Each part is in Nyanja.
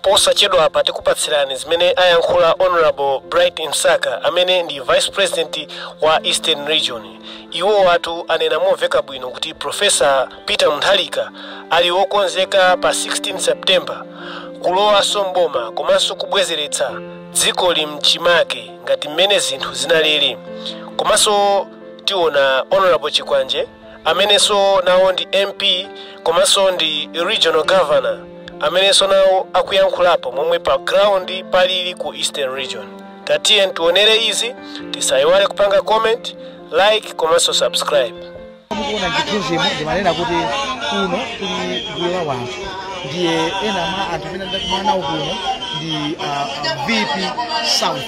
Posachedwapa tikupatsirani zimene ayankhula Honorable Bright Msaka, amene ndi Vice President wa Eastern Region. Iwo watu anena momveka bwino kuti Professor Peter Mutharika ali wokonzeka pa 16 September kulowanso mboma komanso kubwezeretsa dziko limchimake ngati mmene zinthu zinalili. Komanso tiona Honorable Chikwanje, amenenso nawo ndi MP komanso ndi regional governor, amenenso nawo akuyankhulapo momwe pa ground palili ku Eastern Region. Tatiye tionere izi. Tisayiwale kupanga comment, like komanso subscribe. Mukuona chithunzimo, ndimanena kuti kuno kuli gulu la wanthu. Ndiye ena mwa anthu amene ndakumana nawo kuno ndi VP South,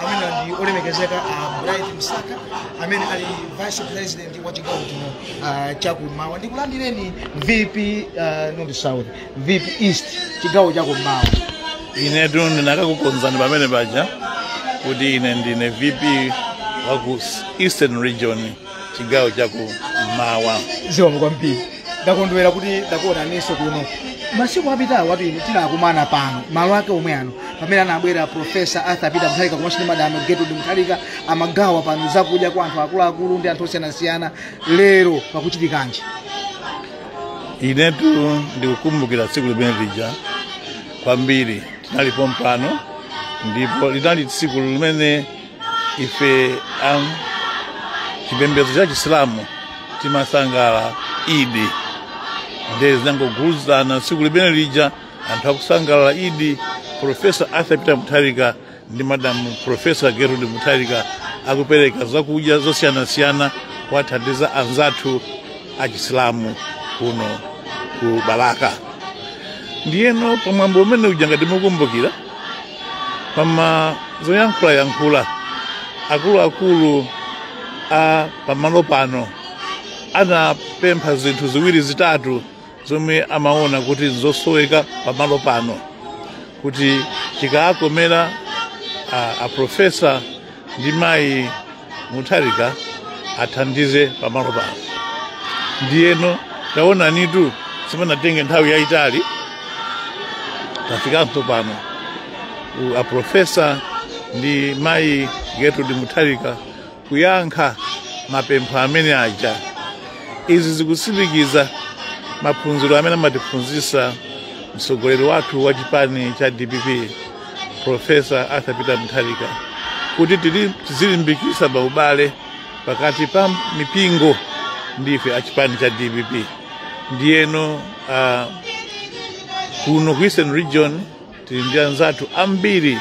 amene ndi olemekezeka Bright Msaka, amene ali Vice President wa chigawo chino chakummawa. Ndikulandireni, VP, not South, VP East, chigawo chakummawa. Inetu ndinakakukonzani pamene paja kuti ine ndine VP wa ku Eastern Region, chigawo chakummawa. Zikomo kwambiri. Ndakondwera kuti ndakuonaninso kuno. Masiku apitawo watu ine tinakumana pano malo ake omwe ano, pamene anabwera Professor Arthur Peter Mutharika komanso ndi Madam Gertrude Mutharika, amagawa pano zakudya kwa anthu akuluakulu ndi anthu osiyanasiyana. Lero pakuchitikanji? Inetu ndikukumbukira tsiku limene lija kwambiri. Tinalipo mpano ndipo linali tsiku limene ife am chipembedzo cha Chisilamu timasangala Idi. Ndiye zinangoguluzana, tsiku limene lija anthu akusangalala Idi, Professor Arthur Peter Mutharika ndi Madam Professor Gertrude Mutharika akupereka zakudya zosiyanasiyana kuwathandiza anzathu achisilamu kuno ku Balaka. Ndiyeno pamwambo umene uja, ngati mukumbukira, pama zoyankhulayankhula, akuluakulu a pamalo pano anapempha zinthu ziwiri zitatu zomwe amaona kuti nzosoweka pamalo pano, kuti chikakomera a professor ndi mayi Mutharika athandize pamalo pano. Ndiyeno taonanitu, sipanatenge nthawi yayitali, tafikanso pano, a professor ndi mayi Gertrude Mutharika kuyankha mapempho amene aja. Izi zikutsimikiza maphunziro amene amatiphunzitsa mtsogoleri wathu wa chipani cha DPP, Professor Arthur Peter Mutharika, kuti tizilimbikitsa maubale pakati pa mipingo ndife achipani cha DPP. Ndiyeno kuno ku Eastern Region tili ndi anzathu ambiri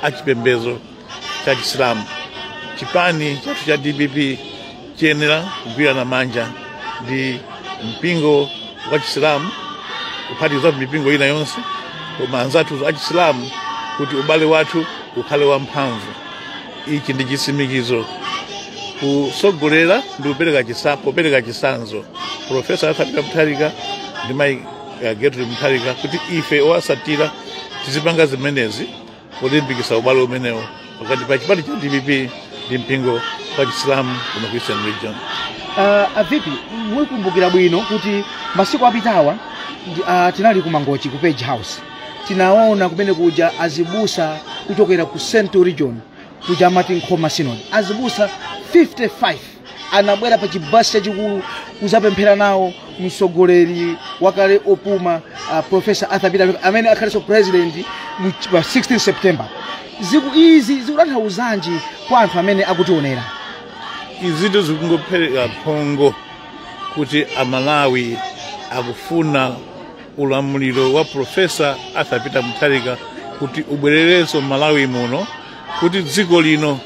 achipembedzo cha Chisilamu. Chipani chathu cha DPP chiyenera kugwirana manja ndi mpingo wa Chisilamu, kuphatikizapo mipingo ina yonse, koma anzathu achisilamu, kuti ubale wathu ukhale wamphamvu. Ichi ndi chitsimikizo kusogolera ndi kupereka chitsanzo, Professor Arthur Peter Mutharika ndi mayi Gertrude Mutharika, kuti ife owasatira tizipanga zimenezi polimbikitsa ubale umenewo pakati pa chipani cha DPP ndi mpingo wa Chisilamu kuno ku Eastern Region. A VP, mukumbukira bwino kuti masiku apitawa tinali ku Mangochi, ku Page House. Tinaona kumene kuja azibusa kuchokera ku Central Region, kuja amati Nkhoma Synod. Azibusa 55 anabwera pa chibasi chachikulu kuzapemphera nawo mtsogoleri wakale opuma, Professor Arthur Peter, amene akhalenso president pa 16 September. Ziku izi zikutanthauzanji kwa anthu amene akutionera? Izitu zikungopereka phongo kuti Amalawi akufuna ulamuliro wa Professor Arthur Peter Mutharika kuti ubwererenso Malawi muno, kuti dziko lino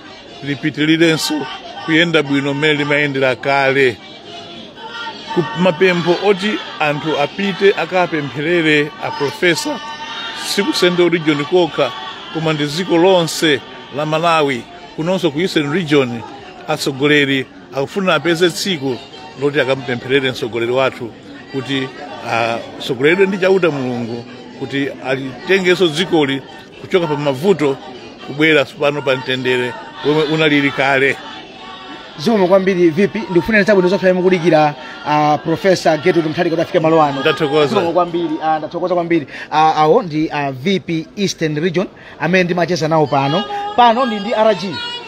lipitirirenso kuyenda bwino mmene limayendera kale. Mapempho oti anthu apite akapempherere a professor, si ku Central Region kokha, koma ndi dziko lonse la Malawi. Kunonso ku Eastern Region atsogoleri akufuna apeze tsiku loti akamupempherere mtsogoleri wathu kuti atsogoleredwe ndi Chauta Mulungu, kuti alitengenso dzikoli kuchoka pa mavuto kubwera pano pa mtendere womwe unalili kale. Zikomo kwambiri VP, ndikufunira zabwino zonse mukulikira Professor Gertrude Mutharika kuti afike malo ano. Ndathokoza. Zikomo kwambiri, ndathokoza kwambiri. Awo ndi VP Eastern Region amene ndimacheza nawo pano. Pano ndi RG.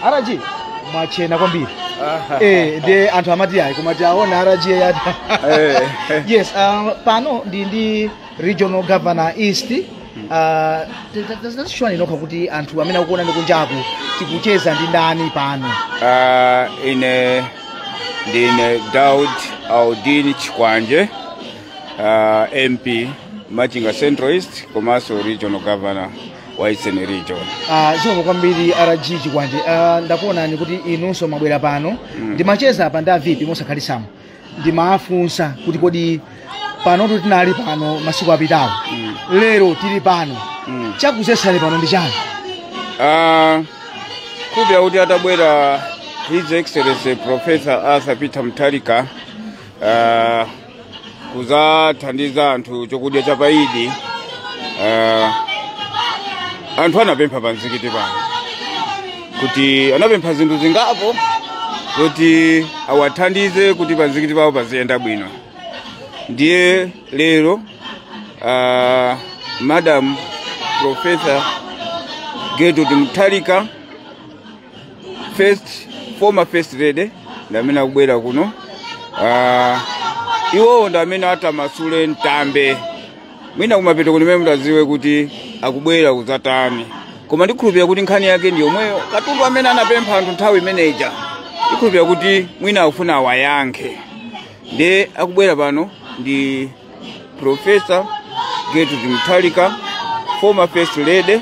RG mwachena kwambiri. Ndi anthu amati ayi koma tiaona RG yati. Yes, pano ndi Regional Governor East. Tashwani nokha kuti anthu amene akuona ndi kunjaku tikucheza ndi ndani pano. Ine ndine Daud Audini Chikwanje, MP Machinga Central East komanso Regional Governor wa Eastern Region. Zikomo kwambiri RG Chikwanje. Ndakuonani kuti inunso mabwera pano. Ndimacheza apa ndi VP mosakhalisamo. Ndimafunsa kuti kodi pano tinali pano masiku apitawo. Lero tili pano. Chakuzesani pano ndi chani? Kupya kuti atabwera His Excellency Professor Arthur Peter Mutharika kuzathandiza anthu chokudya cha paidi. Anthu anapempha pa mzikiti pano kuti anapempha zinthu zingapo kuti awathandize kuti pa mzikiti pawo paziyenda bwino. Ndiye lero Madam Professor Gertrude Mutharika, former first lady, ndamene akubwera kuno. Iwowo ndamene atamasule ntambe mwina kumapeto kuno mmene mutaziwe kuti akubwera kuzatani, koma ndikhulupirira kuti nkhani yake ndi yomweyo katundu amene anapempha anthu nthawi imeneja. Ndikhulupirira kuti mwina akufuna awayankhe. Ndiye akubwera pano ndi Professor Gertrude Mutharika, former first lady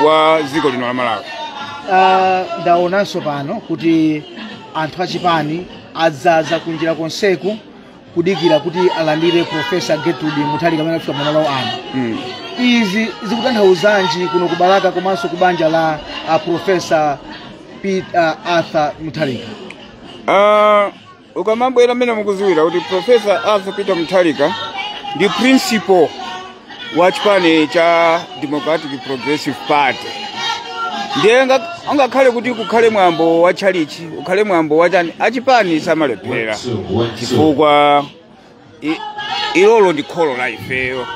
wa dziko lino la Malawi. Ndaonanso pano kuti anthu achipani adzaza kunjira konseku kudikira kuti alandire Professor Gertrude Mutharika amene afika pamalo ano. Izi zikutanthauzanji kuno ku Balaka komanso ku banja la Professor Peter Arthur Mutharika? Ukamabwera mmene mukuziwira kuti Professor Arthur Peter Mutharika ndi principal wa chipani cha Democratic Progressive Party. Ndiye angakhale kuti kukhale mwambo wa chalichi, ukhale mwambo wa chani, achipani samalephera chifukwa ilolo ndi kholo la ifeyo.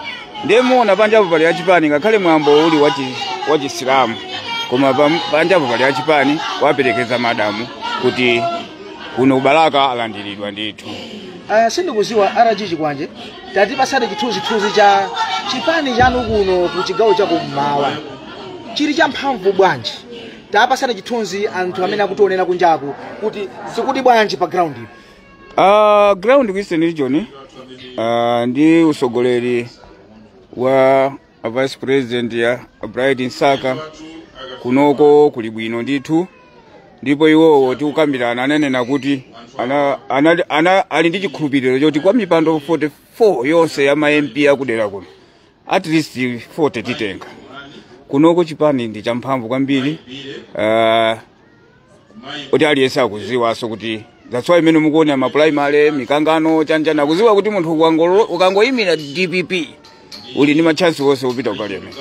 Ndiye muona panjapo pali achipani, ngakhale mwambo uli wa Chisilamu, koma panjapo pali achipani waperekeza madamu kuti kuno kubalaka alandiridwa ndithu. Sindikuziwa RG Chikwanje, tatipasane chithunzithunzi cha chipani chanu kuno ku chigawo cha kummawa chili cha mphamvu bwanji? Tapasane chithunzi anthu amene akutionera kunjaku kuti zikuti bwanji pa ground ipo. Ground ku Eastern Region ndi usogoleri wa Vice President ya Bright Msaka kunoko kuli bwino ndithu, ndipo iwowo tikukambirana ananena kuti ali ndi chikhulupiriro choti kwa mipando 44 yonse ya ma MP akudera kuno at least 40 titenga. Kunoko chipani ndi champhamvu kwambiri, kuti aliyense akuziwaso kuti that's why imene mukuona ma primary mikangano chanjana, akuziwa kuti munthu ukangoyimira DPP uli ndi machance wonse upita ku parliament.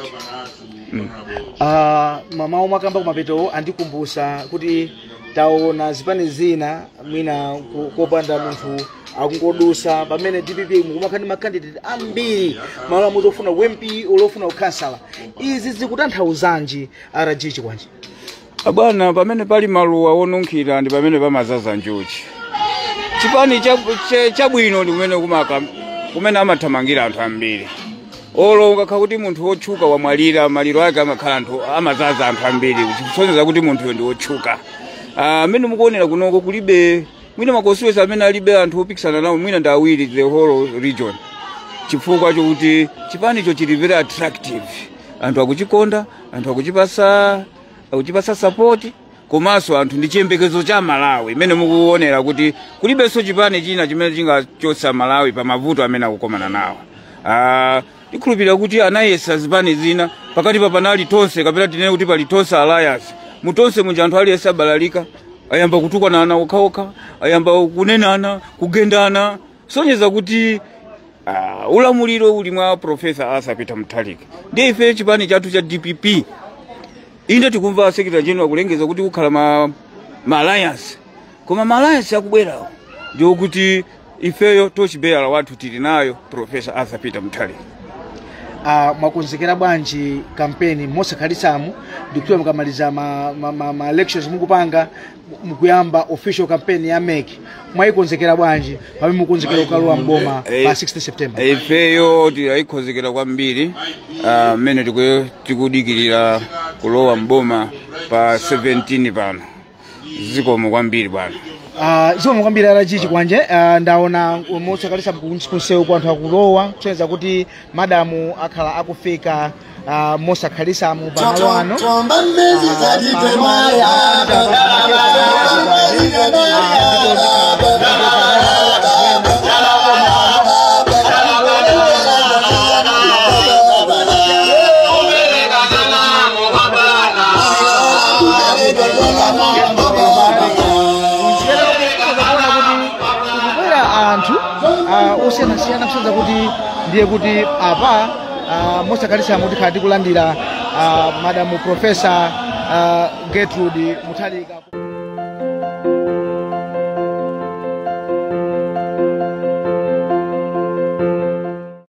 Mama omwe akamba kumapeto andikumbusa kuti taona zipani zina mwina kopanda munthu akungodusa, pamene DPP mukumakhala ndi makandidate ambiri malo amodzi ofuna MP olofuna ukhansala. Izi zikutanthauzanji RG Chikwanje? Abwana, pamene pali maluwa onunkhira ndi pamene pamazaza njuchi. Chipani chabwino ndi kumene kumene amathamangira anthu ambiri. Olo ukakhala kuti munthu wotchuka wamwalira, maliro ake amakhala anthu amazaza anthu ambiri, kusonyeza kuti munthuyo ndi wotchuka. Amene mukuonera kunoko kulibe mwina makoswesa amene alibe anthu opikisana nawo, mwina ndi awiri the whole region, chifukwa chokuti chipanicho chili very attractive, anthu akuchikonda, anthu akuchipasa support, komanso anthu ndi chiyembekezo cha Malawi. Imene mukuonera kuti kulibenso chipani china chimene chingachotsa Malawi pa mavuto amene akukomana nawo. Ndikhulupirira kuti anayesa zipani zina pakati pa panali Tonse, kapena tinene kuti pali Tonse Alliance. Mutonse muja anthu aliyense abalalika, ayamba kutukwanana okhaokha, ayamba kunenana, kugendana, sonyeza kuti ulamuliro uli mwa Professor Arthur Peter Mutharika. Ndiye ife chipani chathu cha DPP inde tikumva Secretary General kulengeza kuti kukhala ma Ma alliance, koma ma alliance akubwerawo ndiokuti ifeyo torchbearer wathu tili nayo, Professor Arthur Peter Mutharika. Mwakonzekera bwanji kampeni? Mosakhalitsamu ndikuti mukamaliza ma elections mukupanga, mukuyamba official campaign ya MEC. Mwayikonzekera bwanji pamene mukonzekera kukalowa mboma pa 60 September? Ifeyo tiyayikonzekera kwambiri mmene tikudikirira kulowa mboma pa 17 pano. Zikomo kwambiri, bwana. Zikomo kwambiri, alachichi kwanje. Ndaona mosakhalitsa kunsewu ku anthu akulowa, kusonyeza kuti madamu akhala akufika mosakhalitsamu pamalo ano. Tomba mmezi zajitemaya. Kuona kuti kukubwera anthu osiyanasiyana, kusonyeza kuti ndiye kuti apa mosakhalitsamu tikhala tikulandira madamu Professor Gertrude Mutharika.